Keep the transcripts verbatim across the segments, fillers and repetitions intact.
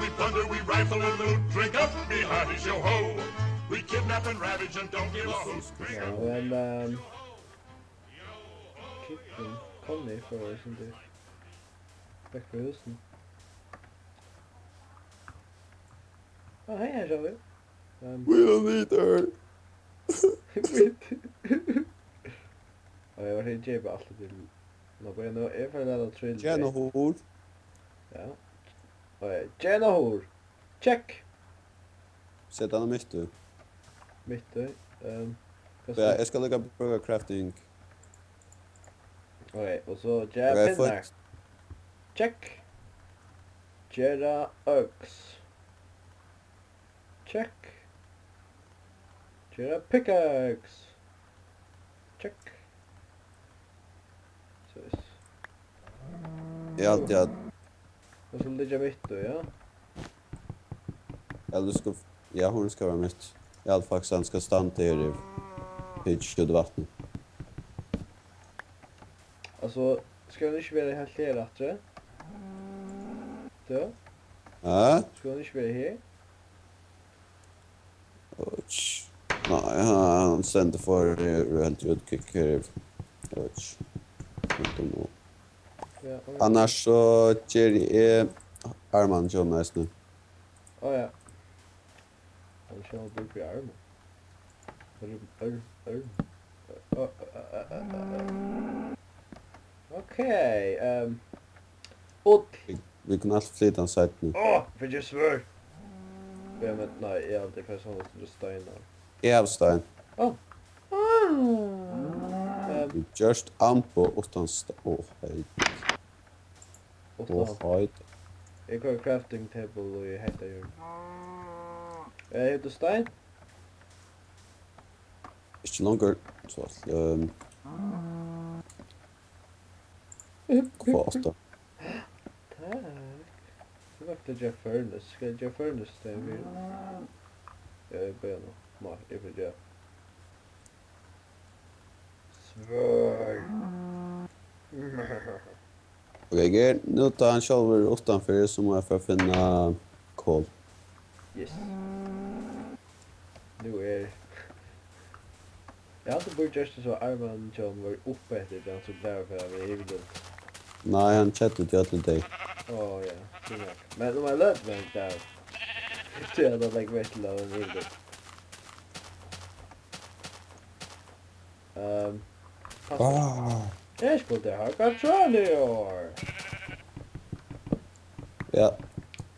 We plunder, we rifle and loot, drink up, be hearty, show ho. We kidnap and ravage and don't give a hoot. Bring up. Ja, men, ehm, Kippen kom ned for å være sånn der. Vekk fra husen. Å, hei, her ser vi. Ehm. We don't need her. Og eg var helt kjip alt til. Nå, bara nú, eg fer at lata trill. Tjena, hor. Ja. Og eg, tjena, hor. Check. Set hana mitt í. Mitt í. Ehm, hvat Ja, skal eg skal líka brúka crafting. Ok, og so gera Ok, pinnar. Check. Gera øks. Check. Gera pickaxe. Check. So is. Ja, ja. Og so liggja mitt í, ja. Ja, du skal, ja, hon skal vera mitt. I alla fall, han skal standa her í pitch út í vatnið. Altso, skal hann ikki vera heilt her aftur? Ja. Ja? Skal hann ikki vera her? Ouch. Nei, hann stendur for, er heldur út kick her. Ouch. Vent nú. Ja, ok. Annars so geri eg armin hjá honum eisini. Á, ja. Hann skal hava brúk fyri armin. Arm, arm, arm. Á, á, á. Ok, ehm, ull. Vit, vit kunnu altíð flyta hann seinni. Á, fekk eg svørð. Ja, men nei, eg havi aldri fest hann til stein. Eg havi stein. Á. Á. Ehm. Vit gjørt amboð uttan st-, ó, hei. Uttan. Ó, hei. Eg koyri crafting table og eg hetta her. Eh, hevur tú stein? Ikki longur. So, ehm. Hvat aftur? Takk. Eg vakti Jeff Furnace. Skal eg Jeff Furnace í staðin fyri? Ja, eg byrji nú. Nei, eg vil gera. Svørð. Ok, Geir, nú tá hann sjálvur er uttanfyri, so má eg fara at finna kol. Yes. Nú er, eg haldi, burdi gjørt tað so, armin hjá honum var uppi eftir, tá hann so glaður fyri at vera yvirløgd. Nei, hann keddi út í øll tey. Ó, ja, tað er nakað. Men nú má eg løta meg av. Tí at hann leggur vekt til at vera yvirløgd. Ehm, passa. Ah. Eg skuldi hava gat tjørn í ár. Ja,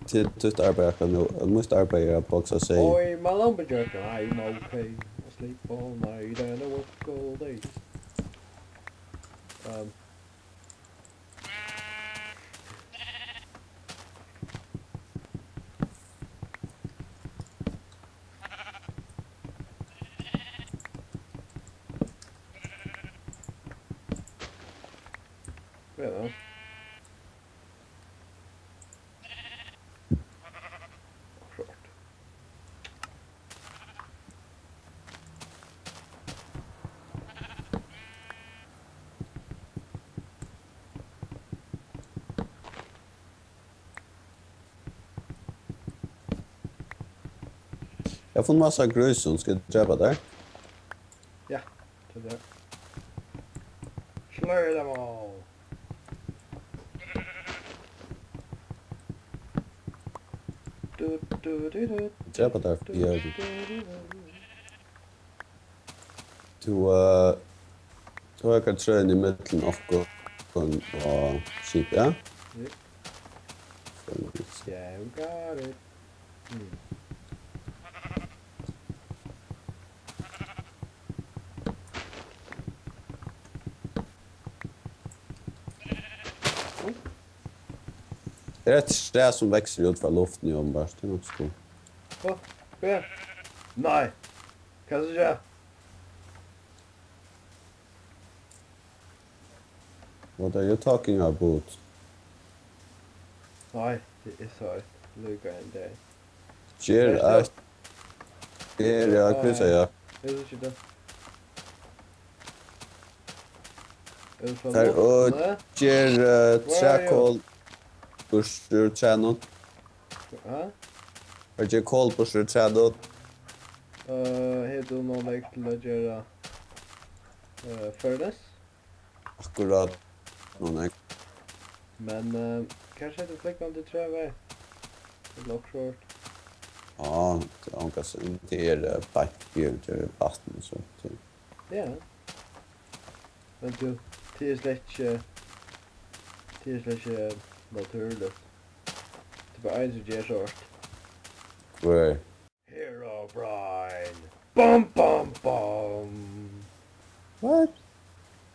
til títt arbeiði akkurát nú. Mítt arbeiði er at boksa seyð. Oi, my lumberjack, I'm okay. I sleep all night and I work all day. Ehm. Ja. Klárt. Eg havi funnið massa av grísum, skal eg drepa teir? Ja, tað er. Slay them all. Du, du, du, du, Drepa teir, du, ja. Du, du, du, du. Tú, eh, tú hevur trøini ímillum okkum og skipið, ja? Yep. Yeah, we got it. Mm. Er eitt træ sum veksur út frá luftini, openbart. Tað er nokk so cool. Hvat? Hvar? Nei. Hvat er tað? What are you talking about? Nei, tað er so eitt líka enn tað. Ger eitt. Ger, ja, hvat segði eg? Eg síggi tað. Er tað frá luftini? Og ger, eh, trækol burtur úr trænum. Ha? At gera kol burtur úr træ, tú. Eh, hevur tú nóg nógv til at gera, eh, furnace? Akkurát nóg nógv. Men, eh, kanska hetta flúgvandi træ var. Ella okkurt. Ja, tað er ongan sin-, tað er, eh, beint yvir til vatn, so tað. Ja. Men tú, tað er slett ikki, tað er slett ikki natúrligt. Tað er bara ein, sum ger sovorðið. Hvør? Herobrine. Bum, bum, bum. What?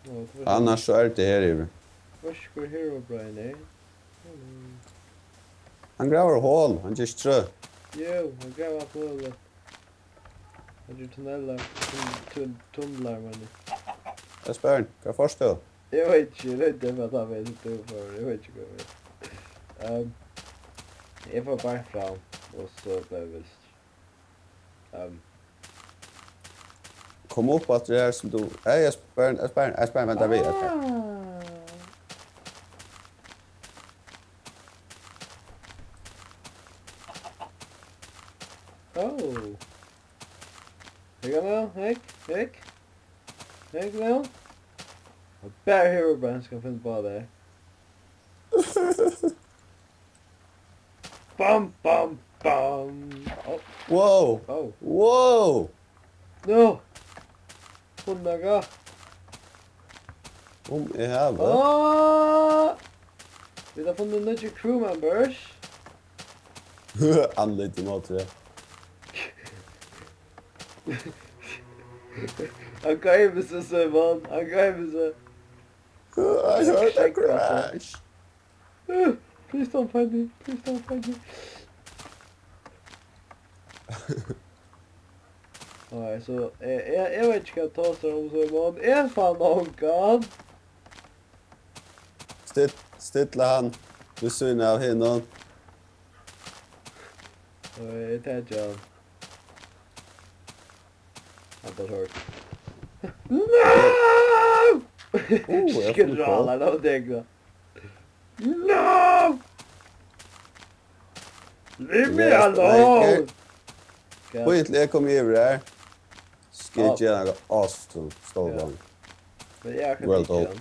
Ja, tú veist. Annars so er tað her yvir. Veitst ikki, hvør Herobrine er? Hann gravar hol, hann ger strø. Jú, hann gravar alt møguligt. Hann ger tunnelar, tun-, tun-, tunnelar, meini eg. Espen, hvar fórt tú? Eg veit ikki, eg royndi at fáa meg, so tú fór, eg veit ikki, hvat eg veit. Ehm, eg fór beint fram, og so bleiv eg vilstur. Ehm. Kom upp aftur her, sum tú, hey, Espen, Espen, Espen, vent, vit, Espen. Ah. Oh. Hygg nú, hygg, hygg. Hygg nú. Og bara Herobrine skal finna uppá tað. Bam, bam, bam. Oh. Wow. Oh. Wow. Nú. Funnið nakað. Um eg havi. Ah! Vit hava funnið nýggjar crew members. Andlit ímóti tær. Hann goymir seg, Simon. Hann goymir seg. I heard a crash. Uh, please don't find me. Please don't find me. Nei, so, eg, eg, eg veit ikki, hvat eg tosi um, Simon. Eg fann ongan. Still, stilla hann við síðuna av hinum. Nei, eg taki hann. Hann bar hurð. No! Uh, eg fann Skrálar, tað var tað. No! Leave me alone! Hvat? Fínt, eg komi yvir her. Skal eg gera nakað awesome, stóran. Men eg havi akkurát tikið hann.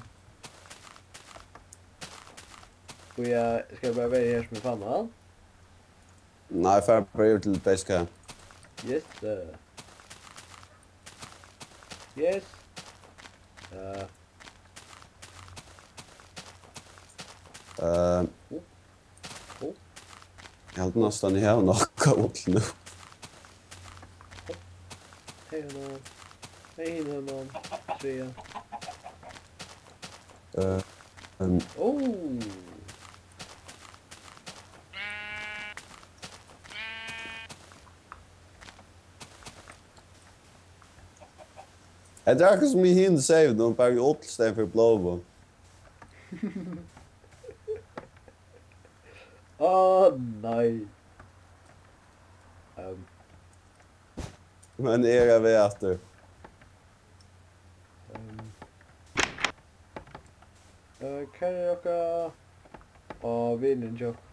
Og eg skal bara vera her sum eg fann hann. Nei, far bara yvir til basecamp. Yes, sir. Yes. Eh. Eh. Oh. Oh. Eg haldi næstan, eg havi nokk av øllum nú. Hey, honum. Hey, hinum. Triðja. Eh, um. Oh. Hetta er akkurát sum í hinum saveunum, bara við ull í staðin fyri blómum. Áh, nei. Ehm. Men eg eri á veg aftur. Ehm. Eh, hvar er okkara, áh, vinurin hjá okkum?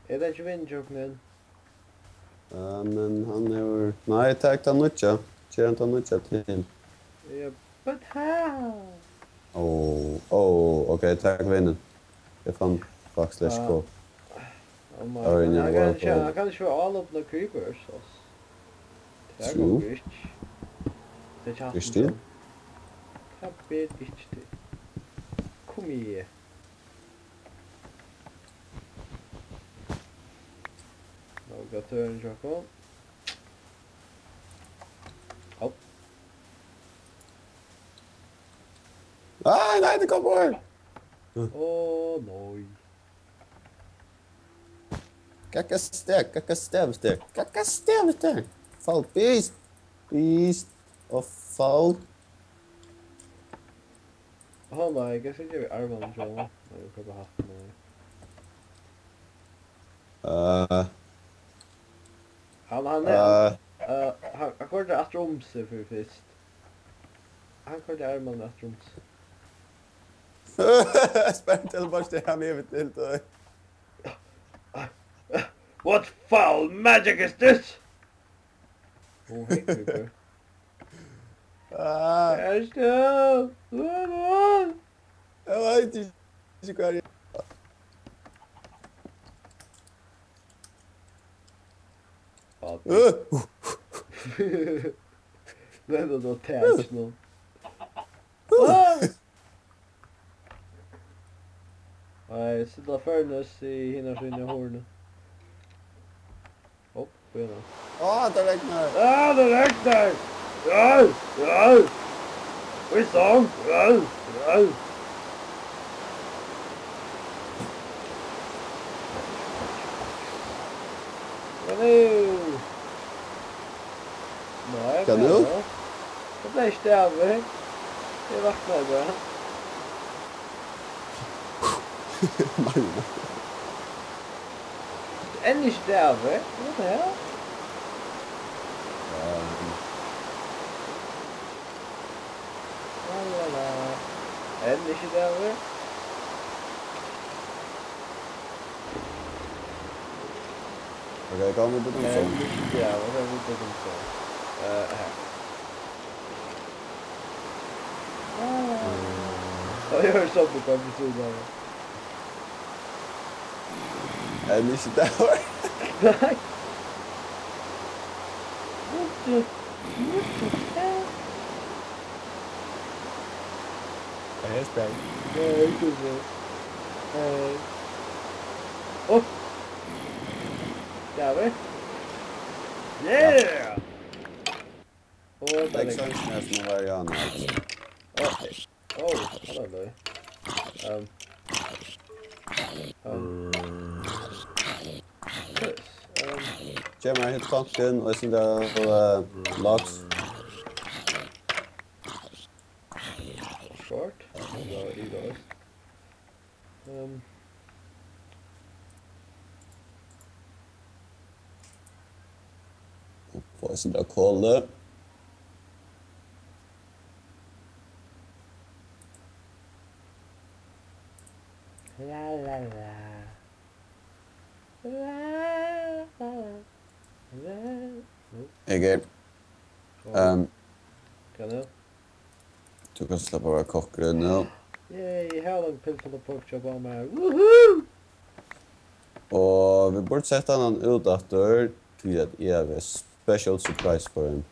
Er tað ikki vinurin hjá okkum, Nin? Ja, men hann hevur, nei, tak tað nýggja. Ger hann tað nýggja til. Ja, but how? Oh, oh, ok, tak vinin. Eg fann faktiskt ikki, ja, hvar. Oh my god. Hann kann ikki, hann kann ikki fáa álopna creepers, altso. Tað gongur ikki. Tað er ikki hægt. Tað ber ikki til. Kom her. Navigatørin hjá okkum. Hopp. Nei, nei, tað kom her. Áh, nei. Gakk avstað, gakk avstað, avstað. Gakk avstað, avstað. Fall, beast. Beast og fall. Áh, nei, hvat skal eg gera við armarnar hjá honum? Nei, eg koypi hattin, nei. Eh. Hann, hann er, eh, eh, hann, hann koyrdi aftur um seg fyri fyrst. Hann koyrdi armarnar aftur um seg. Spent til bara stæði hann yvir til tað. What foul magic is this? Oh, hey, Creeper. Ah. Ert tú? Eg veit ikki hvar eg... Á, øh. Nei, tað var tætt nú. Nei, so tá furnace í hinari síðuni av hurðini. Ó, bíða nú. Á, tað regnar. Á, tað regnar. Á, á. Í song. Á, á. Hvat nú? Nei, hvat nú? Tað bleiv ikki stavir. Eg vaknaði bara. Nei, nei. Enn ikki stavir. What the hell? Ja. La, la, la. Enn ikki stavir. Ok, kom, vit byrja um song. Eh, ja, ok, vit byrja um song. Eh, her. Ah. Og eg hoyri something come to see now. Enn ikki stavir. Nei. What the, what the hell? Hey, it's back. Hey, it's back. Hey. Oh. Got it. Yeah. Oh, that makes sense. That's my way on that. Oh, oh, hello there. Um, um, yes, um, Gemma, hit pumpkin, listen to, uh, logs. Short. No, you guys. Um. Fáa eitt sindur av koli. La, la, la. La, la, la. La. Eg er, um, hvat nú? Tú kanst sleppa at vera kokkurin nú. Yay, how long pimp for the pork chop on my... Woohoo! Og vit burdu sett hann út aftur, tí at eg havi special surprise for him.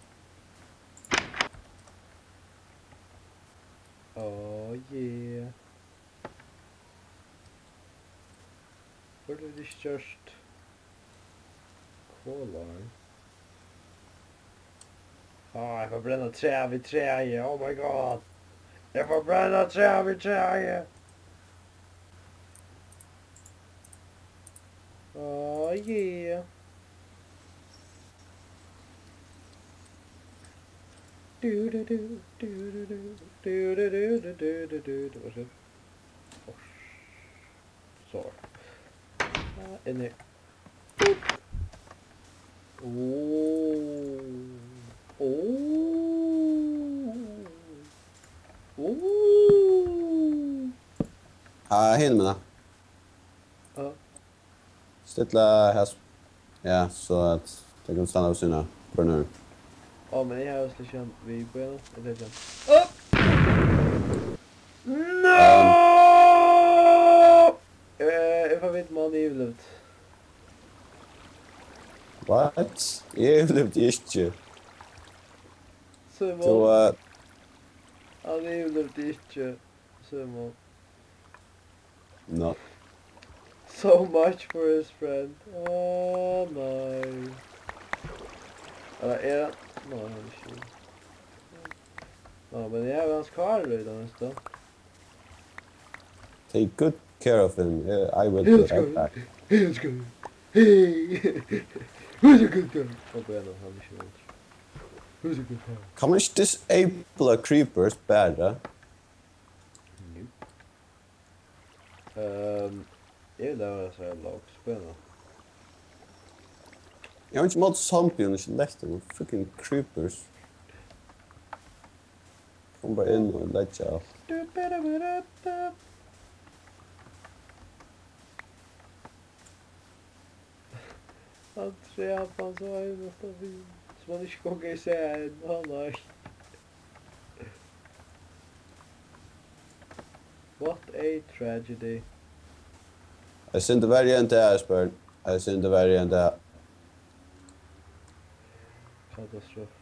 Oh yeah. Burdu vit ikki gjørt kolar? Á, eg fór brenna træ við træi, oh my god. Eg fór brenna træ við træi. Oh yeah. Du, du, du, du, du, du. Tað var skjótt. So. Ah, inni. Ooh. Ooh. Ooh. Ah, hinir mínar. Ja. Stilla her. Ja, so at tey kunnu standa við síðuna av hvørjum øðrum. Á, men eg havi slett ikki hann við, bíða nú. Eg taki hann. Á! No! Eh, eg fái vita um hann yvirlivdi. What? Eg yvirlivdi ikki. Símun. Tú, eh, hann yvirlivdi ikki, Símun. No. So much for his friend. Á, nei. Ella er hann? Nei, hann er ikki. Ná, men eg havi hans Kára í tað minsta. Take good care of him. Eh, I will be right back. Hey, let's go. Hey. Who's a good girl? Ó, bíða nú, hann er ikki vondur. Who's a good girl? Kann man ikki disabla creepers bara? Nope. Ehm, eg vil hava hasar logs, bíða nú. Eg havi ikki móti zombium, ikki lett, men freaking creepers. Kom bara inn og leggja alt. Du, ba, da, ba, da, da. Hann drap hann so einasta vin, sum hann ikki gongur í seg enn. Ó nei. What a tragedy. Eitt sindur verri enn tað, Esbjørn. Eitt sindur verri enn tað. Katastrofa.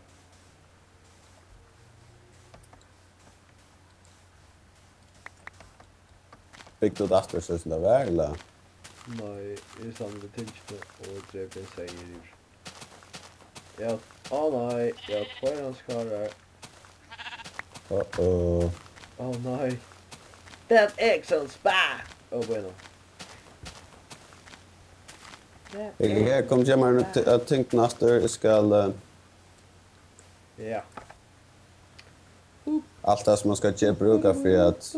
Bygd út aftur, so sum tað var, ella? Nei, eg samli tingini og drepi ein seyð yvir. Ja, á nei, ja, tveir hans karar. Uh-oh. Á nei. That excellent spy! Oh, bueno. That Eg, her kom hjá mær til at tenkt næstur, eg skal, eh, Ja. Alt tað, sum man skal gera brúk av fyri at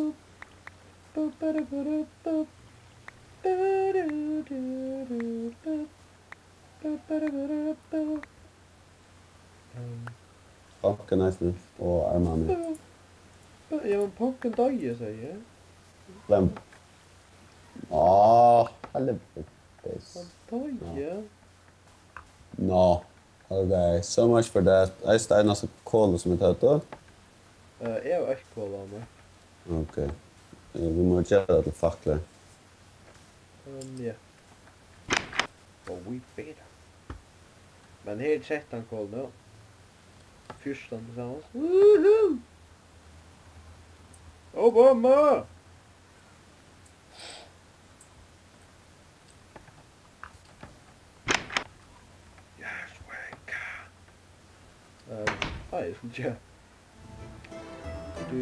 Ehm, Bankin eisini og armarnir. Ja, men bankin doyði, segði eg. Hvønn? Á, helvitis. Hann doyði. No. Ok, so much for that. Eisini einasta kolu sum vit høvdu. Eh, eg havi eitt kol á mær. Ok. Eh, vit mugu gera tað til faklar. Ehm, ja. Og we better. Men her er trettan kol nú. Fjúrtan til samans. Woohoo! Obama! Yes, we can. Ehm, nei, eg skuldi ikki. Du,